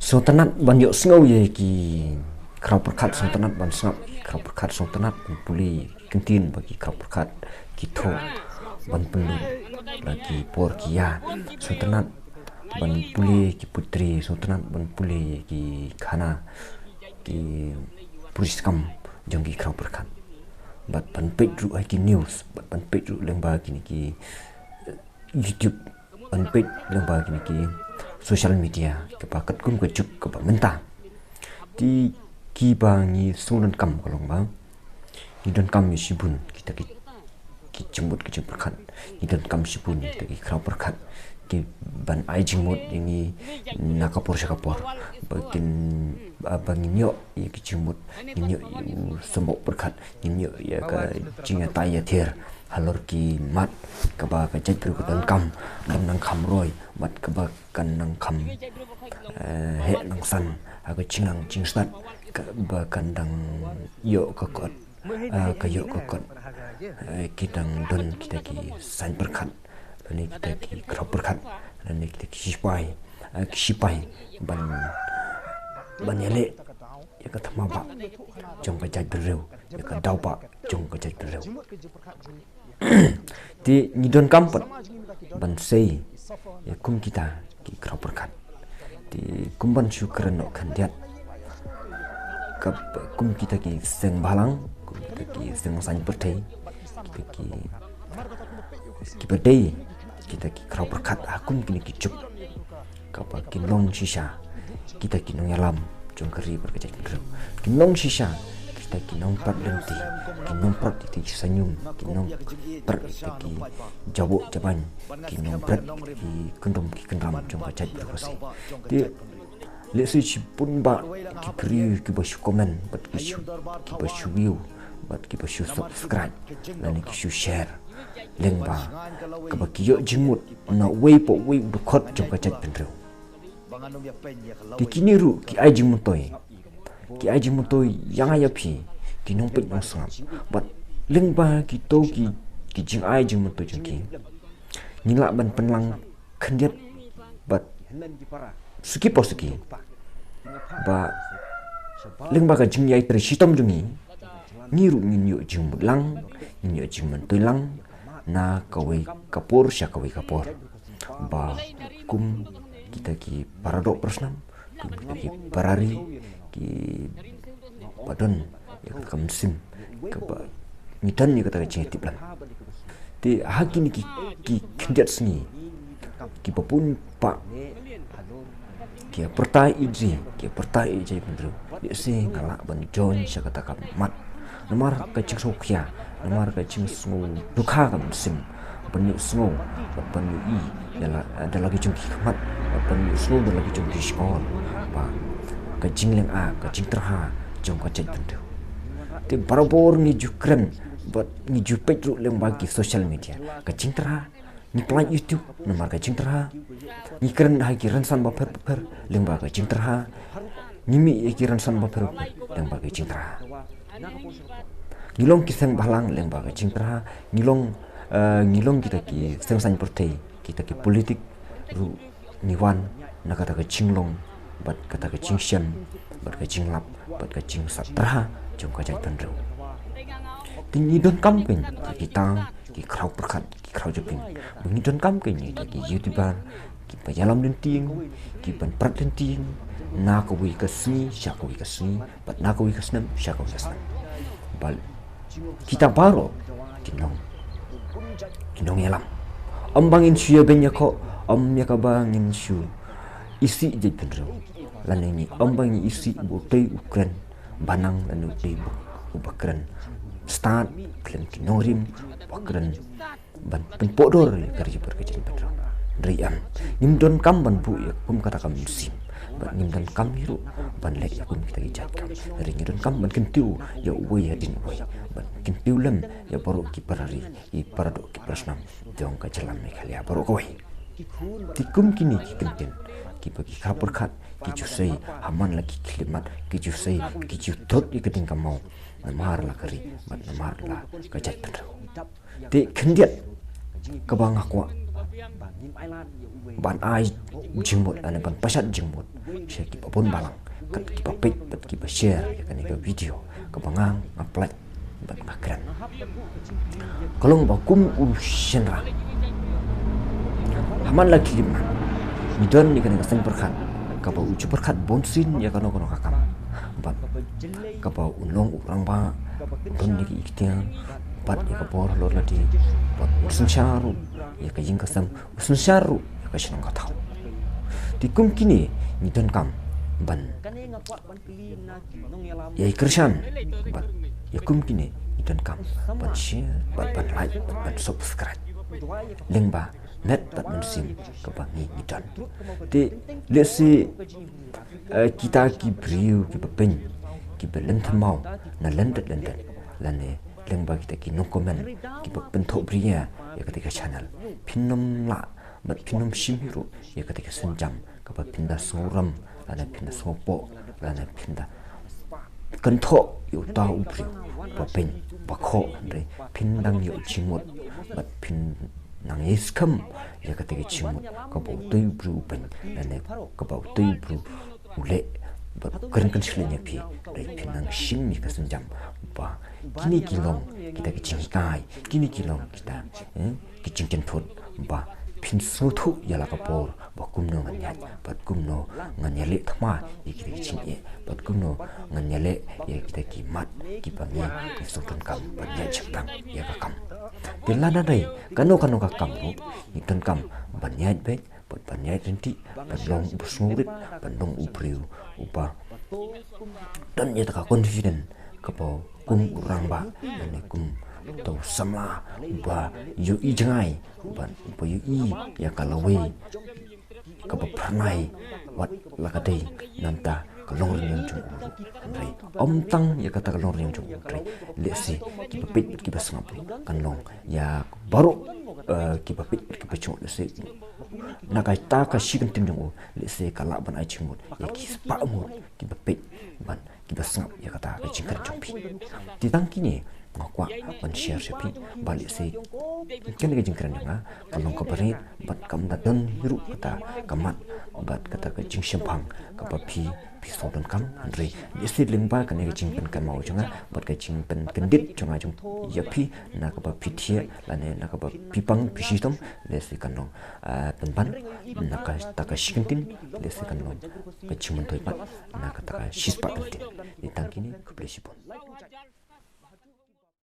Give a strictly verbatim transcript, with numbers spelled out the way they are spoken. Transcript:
Sngewtynnat ban ïohsngew ïa ki khraw pyrkhat, sngewtynnat ban sngap ki khraw pyrkhat, sngewtynnat ban pule ki ktien ba ki khraw pyrkhat ki thoh ban pynlut la ki por ki ïa. Sngewtynnat ban pule ki putri, sngewtynnat ban pule ïa ki khana, ki puriskam jong ki khraw pyrkhat. Bad ban peit ruh ha ki news, bad ban peit ruh lyngba kine ki YouTube, ban peit lyngba kine ki social media, kaba katkum ka juk kaba mynta. Te kiba ngi sngewdonkam ka long ba ngi donkam ïa shibun kita ki, ki jingmut ki jingpyrkhat. Ngi donkam shibun ïa kita ki khraw pyrkhat, ki ban ai jingmut ïa ngi na ka por sha ka por. Ba kin, ba, ba ngin ïoh ïa ki jingmut, ngin ïoh ïa u symboh pyrkhat, ngin ïoh ïa ka jingïatai ïathiar halor ki mat kaba ka jaitbynriew ka donkam, kan nang kham roi, bad kaba kan nang kham, eh, heh nang san ha ka jingnang jingstad, kaba kan dang ïoh ka kot, eh, ka ïoh ka kot. Eh, ki dang don kita ki saiñ pyrkhat, lane kita ki khraw pyrkhat, lane kita ki shipai, eh, ki shipai ban, ban ïaleh ïa ka thma bah jong ka jaitbynriew, ïa ka daw bah jong ka jaitbynriew. Te ngi donkam pat ban sei ïa kum kita ki khraw pyrkhat. Te kum ban shu kren noh khyndiat, ka kum kita ki seng bhalang, kum kita ki seng saiñ pyrthei, kita ki, kiba dei kita ki khraw pyrkhat ha kum kine ki juk, kaba kin long shisha kita ki nongïalam jong ka ri bad ka jaitbynriew. Kin long shisha kita ki nongprat lynti, ki nongprat kita ki saiñum, ki nongprat kita ki jaboh jaban, ki nongprat kita ki kyndrum ki kyndram jong ka jaitbynriew Khasi. Te lehse shibun bah ki briew kiba shu comment, bad ki shu, kiba shu view, bad kiba shu subscribe, lane ki shu share lyngba kaba ki ïoh jingmut na uwei pa uwei u dkhot jong ka jaitbynriew. Te kine ruh ki ai jingmyntoi, ki ai jingmyntoi ïa nga ïa phi ki nongpeit nongsngap. Bad lyngba kito ki, ki jingai jingmyntoi jong ki, ngi lah ban pynlang khyndiat bad suki pa suki ba lyngba ka jingïatrei shitom jong ngi, ngi ruh ngin ïoh jingmut lang, ngin ïoh jingmyntoi lang na kawei ka por sha kawei ka por. Ba kum kita ki para doh para snam, kum kita ki para ri, kiba don ïa ka mynsiem kaba ngi don ïa kata ka jingïatiplem. Te ha kine ki, ki khyndiat sngi kiba bun bah ki ïa pyrta ïa jingïaid, ki ïa pyrta ïa jingïaid bynriew. Lehse nga lah ban join sha kata ka mat. Namar ka jingsngewkhia, namar ka jingsngewdukha ka mynsiem ban ïohsngew, bad ban ïohi ïa la, da la ki jong ki khmat, bad ban ïohsngew da la ki jong ki shkor ba ka jinglynga, ka jingtyrha jong ka jaitbynriew. Te barabor ngi ju kren bad ngi ju peit ruh lyngba ki social media ka jingtyrha. Ngi plie YouTube namar ka jingtyrha. Ngi kren ha ki rynsan bapher bapher lyngba ka jingtyrha. Ngi mih ïa ki rynsan bapher bapher lyngba ka jingtyrha. Ngi long ki seng bhalang lyngba ka jingtyrha. Ngi long, eh, ngi long kita ki seng saiñ pyrthei, kita ki politik ruh ngi wan na kata ka jinglong bad kata ka jingshem bad ka jinglap bad ka jingsahtyrha jong ka jaitbynriew. Te ngi donkam kein kita ki khraw pyrkhat, ki khraw jabieng, ba ngi donkam kein kita ki YouTuber kiba ïalam lynti, kiban prat lynti na kawei ka sngi sha kawei ka sngi, bad na kawei ka snem sha kawei ka snem. Bad kita baroh ki nong, ki nongïalam. Ym ba ngin shu ïabeiñ ïakhoh, ym ïa kaba ngin shu isih jaitbynriew. Lane ngi, ym ba ngi isih ba utei u kren ba nang lane utei uba kren stad khlem ki nongrim, ba kren ban pynpohdor ïa ka ri bad ka jaitbynriew. Hynrei em, ngim donkam ban buh ïa kum kata ka mynsiem. Bad ngim donkam hi ruh ban leh ïa kum kita ki jait kam. Hynrei ngi donkam ban kyntiew ïa uwei hadien uwei, ban kyntiew lem ïa baroh ki para ri, ki para doh, ki para snam jong ka jylla Meghalaya baroh kawei. Te kum kine ki kyntien kiba ki khraw pyrkhat ki ju sei ha man la ki khyllipmat, ki ju sei, ki ju thut ïa ka ding ka maw namar la ka ri bad namar la ka jaitbynriew. Te khyndiat kaba nga kwah ban ai jingmut lane ban pashat jingmut sha kiba bun balang, kat kiba peit bad kiba share ïa kane ka video kaba nga nga pynlait bad nga kren. Ka long ba kum u shynrang ha man la ki lim nang, ngi don ïa kane ka seng pyrkhat kaba u ju pyrkhat bunsien ïa kano kano ka kam, bad kaba un long u rangbah, don ïa ki ikhtiar bad ïa ka bor halor lade, bad un synshar ruh ïa ka ïing ka sem, un synshar ruh ïa ka shnong ka thaw. Te kum kine ngi donkam ban ïai kyrshan bad ïa kum kine ngi donkam ban share bad ban like bad ban subscribe lyngba met bad mynsiem kaba ngi ngi don. Te lehse eh, kita ki briew kiba pyn kiba lynthem maw na lyndet lyndet lane lyngba kita ki nongkomen kiba pynthoh bria ïa kata ka channel, phin ym lah bad phin ym shim hi ruh ïa kata ka sienjam kaba phin da sngewrem lane phin da sngewpoh lane phin da kynthoh ïa uta u briew ba pyn ba khoh, hynrei phin dang ïoh jingmut bad phin nang ïai skhem ïa kata ka jingmut kaba utei u briew u pyn lane kaba utei u briew u leh bad u kren kynshlei ïa phi, hynrei phin nang shim ïa ka sienjam ba kine ki long kita ki jinghikai, kine ki long kita eh ki jingkynphut ba phin sngewthuh ïa la ka por ba kumno ngan ïaid bad kumno ngan ïaleh thma ïa kita ki jingeh bad kumno ngan ïaleh ïa kita ki mat kiba ngi ngi sngewdonkam ban ïaid shaphrang ïa ka kam. Te lada dei kano kano ka kam ruh ngi donkam ban ïaid beit bad ban ïaid ryntih ban long uba sngewrit ban long u briew uba don ïa kata ka confident kaba kum u rangbah lane kum uta u samla uba ïohi jngai bad uba ïohi ïa ka lawei kaba phyrnai wat la ka dei na ka bynta ka longrynieng jong u ruh. Hynrei ym tang ïa kata ka longrynieng jong u, hynrei lehse kiba peit bad kiba sngap ruh kan long ïa baroh eh, kiba peit bad kiba sngap lehse na kata ka shi kyntien jong u lehse ka lah ban ai jingmut ïa ki spah ngut kiba peit bad kiba sngap ïa kata ka jingkren jong phi. Te tang kine nga kwah ban share sha phi ba lehse kane ka jingkren jong nga ka long kaba rit bad kam da don hi ruh kata ka mat bad kata ka jingshemphang kaba phi phi sngewdonkam, hynrei lehse lyngba kane ka jingpynkynmaw jong nga bad ka jingpynkyndit jong nga jong ïa phi na kaba phi thiah lane na kaba phi pang phi shitom, lehse kan long ah, pynban na kata ka shi kyntien, lehse kan long ka jingmyntoi pat na kata ka shi spah kyntien. Te tang kine, khublei shibun.